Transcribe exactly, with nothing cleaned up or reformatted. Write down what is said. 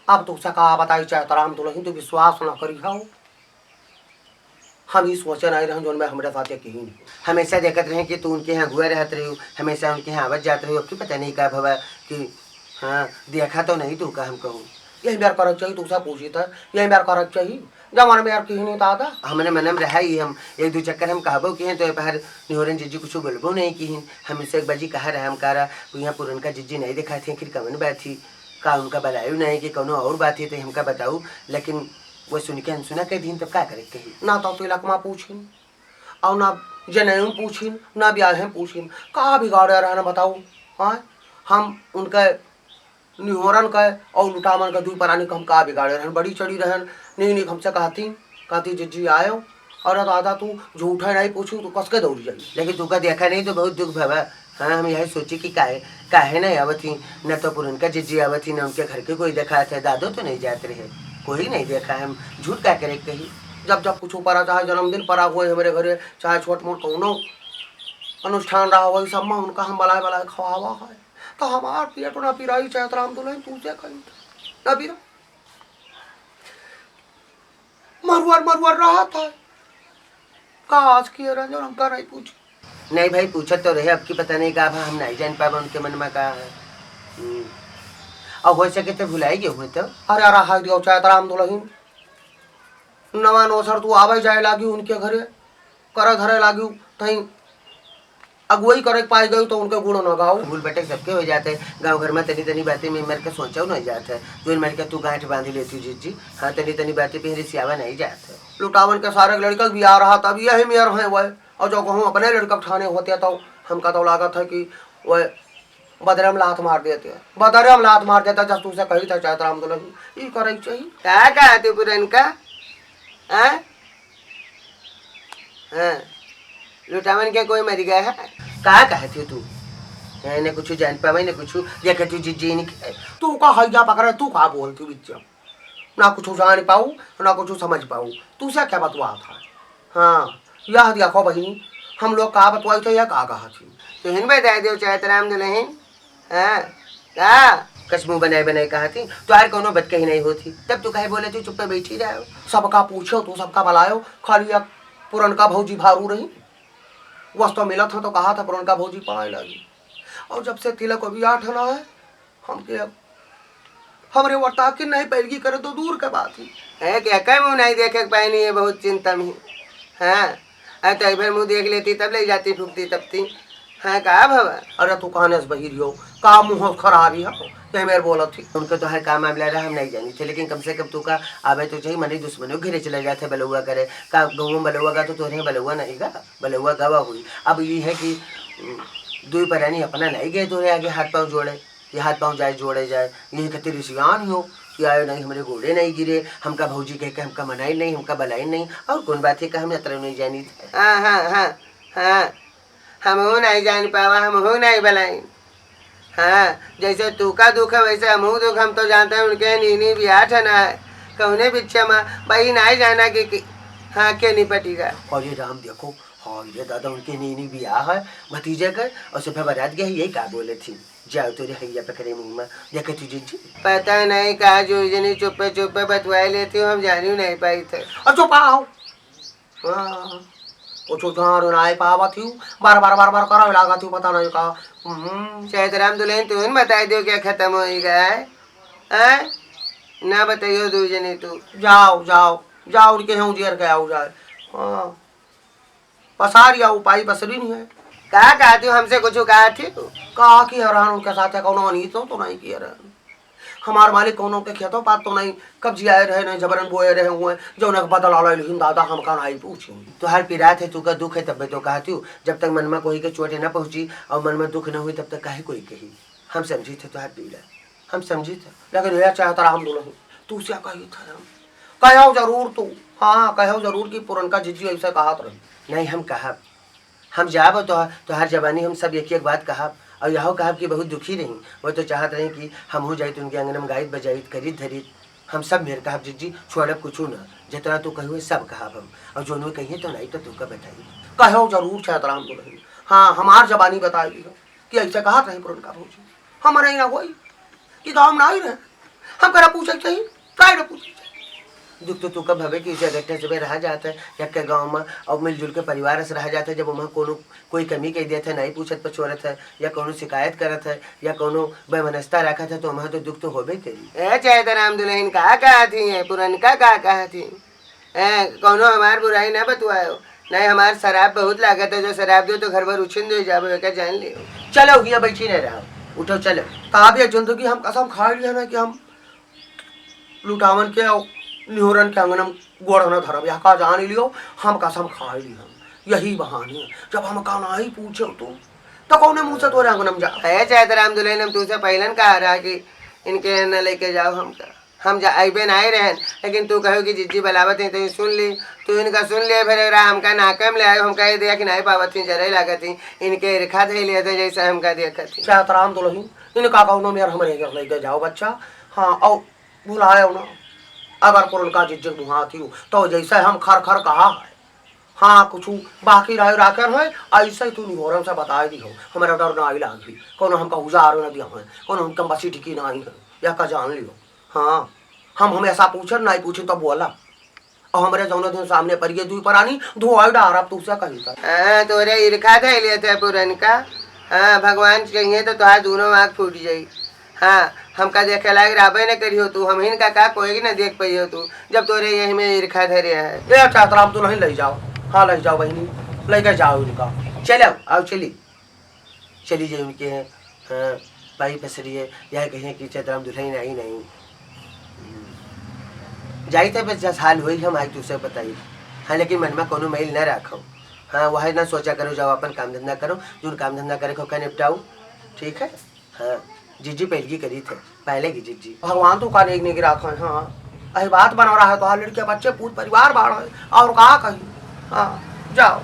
अब तोसे का बताई चैतराम दुलहिन, तू विश्वास न करिहो। हम ई सोचे नाहीं रहन जौन में हमरे साथे किहिन। हमेशा देखत रहे कि तू उनके यहाँ अगुआ रहत रहियो, हमेशा उनके यहाँ आवत जात रहियो। अब की पता नहीं का भवा कि हाँ, देखा तो नहीं तू का हम कहूँ। यही बेर करक चाहिए, तू सब पूछी था, यही बेर करक चाहिए। जब मन में यार किहिन दादा। हमरे मन में रहा ही, हम एक दो चक्कर हम कहबो किहिन तो ये पहर निहोरन जिज्जी कुछ बोलबो नहीं किहिन। हम इसे एक बाजी कहा रहे, हम कहा रहा, "वो यहाँ पुरनका जिज्जी नहीं दिखाई थी, आखिर कवन बात थी?" का उनका बलायु नहीं कि कौनो और बात ही तो हमका बताऊ, लेकिन वो सुन के अनसुना कह दीन, तब का करे कही? ना तो तिलक मा पूछिन, और ना जनेऊ पूछिन, ना ब्याहे पूछिन। का बिगाड़े रहन बताऊ? हाँ, हम उनका निहोरन का और लुटावन का दुई परानी का हम का बिगाड़े रहन? बड़ी चढ़ी रहन, नीक नीक हमसे कहती, कहती, "जिज्जी आयो।" अरे दादा, तू झूठा नहीं पूछू, तू कस के दौड़ जाई। लेकिन तू का देखा नहीं तो बहुत दुख भवा। हाँ, हम यही सोची कि काहे, काहे नहीं आवत ही, न तो पुरनका जिज्जी आवत ही, न उनके घर के कोई देखात है, दादो तो नहीं जात रहे, कोई नहीं देखा है, हम झूठ का करे कही। जब जब कुछ परा, चाहे जन्मदिन परा हुए हमरे घरे, चाहे छोट मोट कौनो अनुष्ठान रहा हुआ, सब में उनका हम बलाए बलाए खवावा है। तो हमार पेट ना पिराई, चैतराम दुलहिन, तू से कही था ना पिरा। मरुअर मरुअर रहा था। का आज किए रहे जो हमका नहीं पूछी? नहीं भाई, पूछत तो रहे, अब की पता नहीं का भा, हम नहीं जान पाबा उनके मन में का है। हम्म। और हो सके तो भुलाई गए हुए तो। अरे, अरे, हाय दियो, चैतराम दुलहिन। नवा नौसर तू आवे जाए लागी उनके घरे, करे धरे लागी, तहीं अगुवाई करे के पाई गई तो उनके गुण न गाओ। भूल भटक सबके हो जाते, गाँव घर में तनी तनी बातें में मर के सोचा नहीं जात है, जो मर के तू गांठ बांध लेती जिज्जी। हाँ, तनी तनी बातें पे रिसियावा नहीं जात है। लुटावन के सारे लड़का के बियाह रहा, तब यही मेर है वह, और जो कहूँ अपने लड़का के ठाने होते तो हमका तो लागत है कि वह बदरे में लात मार देते, बदरे में लात मार देता, जब तू से कही था चैतराम दुलहिन, ई करे के चाहिए। का कहा तू पुरनका? हाँ? हाँ, लुटावन के कोई मर गया है? का कहती हो तू? हैं, ने कुछ जान पावे, ने कुछ, ये कहती हो जिज्जी नहीं। तू का हैजा पकड़े, तू का बोलती बिच्चा? ना कुछ जान पाऊ, ना कुछ समझ पाऊ। तू से क्या बतवा था? हाँ, यह देखो बहिनी, हम लोग का बतवाई थे या का कहा थी? तो हिन बता दो चैतराम दुलहिन। हाँ, का? कस मुँह बनाए बनाए कहा थी, तो यार कौनो बत कही नहीं होती, तब तू काहे बोले तू चुप्पे बैठी रहो? सबका पूछो, तू सबका बलायो, खाली एक पुरनका भौजी भारू रही। वस तो मिलत हो तो कहा था पुरनका भौजी पाए लगी। और जब से तिलक अभी आठ आना है, हमके अब हमरे वर्ता के नहीं पैरगी करे तो दूर के बात है। है कि एकै मुँह नहीं देखे के पाइनी है, बहुत चिंता में। हाँ, अरे तो एक बार मुँह देख लेती तब ले जाती फूकती तब ती। हाँ, का भवा? अरे तू कहने से बहिर हो, का मुँह खराबी हो, ते मेरे बोलत थी। उनके तो है का मामला रहा हम नहीं जानी थे, लेकिन कम से कम तू का आवे तो चाहिए, मने दुश्मनों घिरे चले जाते बलुआ करे। का गाँव में बलुआ का तो तोरे बलुआ नहीं गा, बलुआ गवा हुई। अब ये है कि, उम, दुई परानी अपना नहीं गए तोरे आगे हाथ पाँव जोड़े, ये हाथ पाँव जाए जोड़े जाए, ये कहते रिसियान हो कि आए नहीं, हमरे गोड़े नहीं गिरे, हमका भौजी कह के हमका मनाई नहीं, हमका बलाई नहीं, और कौन बात है कि हम इतना नहीं जानी थे। हाँ, हाँ, हाँ, हाँ, हमहू नहीं जान पावा, हमहू नहीं बलाई। हाँ, जैसे तू का दुख है वैसे हमहू दुख, हम तो जानते हैं उनके नीनी बियाह ठना है, कौने बिच्छे में भाई नहीं जाना कि, कि हाँ, के निपटी जा। अरे राम देखो, हाँ रे दादा, उनके नीनी बियाह है भतीजे के, और सुबह बारात गए, यही का बोले थी, जाओ तोरे हैया पकड़े मुँह में, देखे तू जिज्जी। पता नहीं का जो जनी चुप्पे चुप्पे बतवाए लेती हो, हम जानी नहीं पाई थे। और चुप आओ। हाँ, कुछ ध्यान ना आए पावत ही, बार बार बार बार करवे लागत ही, पता नहीं का। हम्म। शायद राम दुल्हन तुम बताई दो क्या खत्म हो ही गया है? हैं? ना बताइयो दू जने तू। जाओ, जाओ, जाओ, उनके यहाँ उजेर के आओ जाए। हाँ। पसार या उपाय पसरी नहीं है। का कहती हो हमसे कुछ कहा थी तू? कहा कि हरान उनके साथ है, कौनो अनीत तो, तो नहीं किए रहन। हमार मालिक कौनो के खेतों पात तो नहीं, कब्जियाए रहे, नहीं जबरन बोए रहे हुए, जौन एक बदला ले लिहिन दादा, हमका नहीं पूछी। तुहार पिरात है, तू का दुख है, तब तो कहती हूँ, जब तक मन में कोई के चोट न पहुँची और मन में दुख न हुई, तब तक काहे कोई कही? हम समझी थे तुहार पीड़ा, हम समझी थे, लेकिन यह चाहता रहा हम दुल्हन, तू से कही था हम, कहो जरूर तू, हाँ, कहो जरूर कि पुरनका जिज्जी ऐसे कहत रही। नहीं, हम कहब, हम जाब तो, तोहार जबानी हम सब एक एक बात कहब, और यहो कहब कि बहुत दुखी रही, वो तो चाहत रही कि हमहू जाइत उनके आंगन में गाइत बजाइत करीत धरीत, हम सब मेर कहब जिज्जी, छोड़ब कुछ ना, जितना तू कही सब कहब हम, और जोन वो कहिए तो नहीं तो तू का बताई। कहो जरूर छतराम दुल्हन, हाँ, हमार जबानी बताई हो कि ऐसे कहत रही पुरनका भौजी, हमारे यहाँ होई कि गाँव में नहीं रहे, हम करा पूछे चाहिए, काय ना पूछे चाहिए। दुख तो तू कब हवे कि इसे इकट्ठे से रहा जाता है, यक्के गाँव में, और मिलजुल के परिवार से रहा जाता है। जब वहाँ कोनो कोई कमी कह देता है, नहीं पूछत पछोरत है, या कोनो शिकायत करत है, या कोनो बेमनस्ता रखत है, तो वहाँ तो दुख तो होबे करी। ए चैतराम दुल्हन का कहा थी, है पुरनका का कहा थी? ए, कौनो हमार बुराई ना बतुआयो। नहीं, हमार शराब बहुत लागत है, जो शराब दियो तो घर भर उछिन दे जाबो, एका जान लियो। चलो, हिया बैठी नहीं रहो, उठो, चलो। का भी जिंदगी हम कसम खा लिया ना कि हम लुटावन के और निहोरन के अंगन में गोड़ न धरब, यह का जान लियो, हम कसम खा लिया। यही बहाने, जब हम का नहीं पूछे तू, तो कौने मुँह से तोरे अंगन में जा? ए चैतराम दुल्हन, हम तुझसे पहलन कहा रहा कि इनके न लेके जाओ हमका। हम जा, अइबे नाहीं रहन, लेकिन तू कहो कि जिज्जी बलावत है, तो सुन ली। तू इनका सुन ले, फिर एकरा हमका नाके में ले आयो, हम कह दिया कि नाहीं पावत ही, जरे लागत ही, इनके इरखा धइ लिया था, जैसे हमका देखत ही। चैतराम दुल्हन, इनका कौनो मेर हमरे घर लेके जाओ बच्चा। हाँ, और भुलायो ना, अगर पुरनका जिज्जी मुहात ही हो, तो जैसे हम खर खर कहा है, हाँ, कुछ बाकी रहे राखन है, ऐसे ही तू निहोरन से बताए दी हो, हमारा डर ना आई लागी, कौनो हमका उजार न दिया है, कौनो हमका बसी टिकी ना आई है, या का जान लियो। हाँ, हम हमेशा पूछे, नहीं पूछे तो बोला। और हमारे जौने दिन सामने पर ये दुई परानी धोआई डारब, तू से कही था। हाँ, तोरे इरखा धइ लिया था पुरनका। हाँ, भगवान चाहिए तो तोहार दोनों आँख फूट जाई। हाँ, हमका देखे लायक रहबे न करियो तू, हम हिनका का कोई न देख पाइयो तू, जब तोरे यही में इरखा धरे है। ए, चैतराम, तू नहीं ले जाओ। हाँ, ले जाओ बहिनी, लेके जाओ इनका। चलो, आओ, चली। चली जाए उनके हैं, हाँ, भाई पसरी है, यह कहिए कि चैतराम दुल्हन आई नहीं। हम्म। जाई थे बस, जस हाल होई, हम आई तुझसे बताई। हाँ, लेकिन मन में कोनो मैल न रखो। हाँ, वह ना सोचा करो, जाओ अपन काम धंधा करो, जोन काम धंधा करे को का निपटाओ, ठीक है? हाँ, जिज्जी पहलगी करी थे, पहले की जिज्जी। भगवान तो का नेक नेक राखा है, हाँ। अही बात बना रहा है तो हाँ, लड़के बच्चे पूत परिवार बाढ़ है, और का कही? हाँ, जाओ।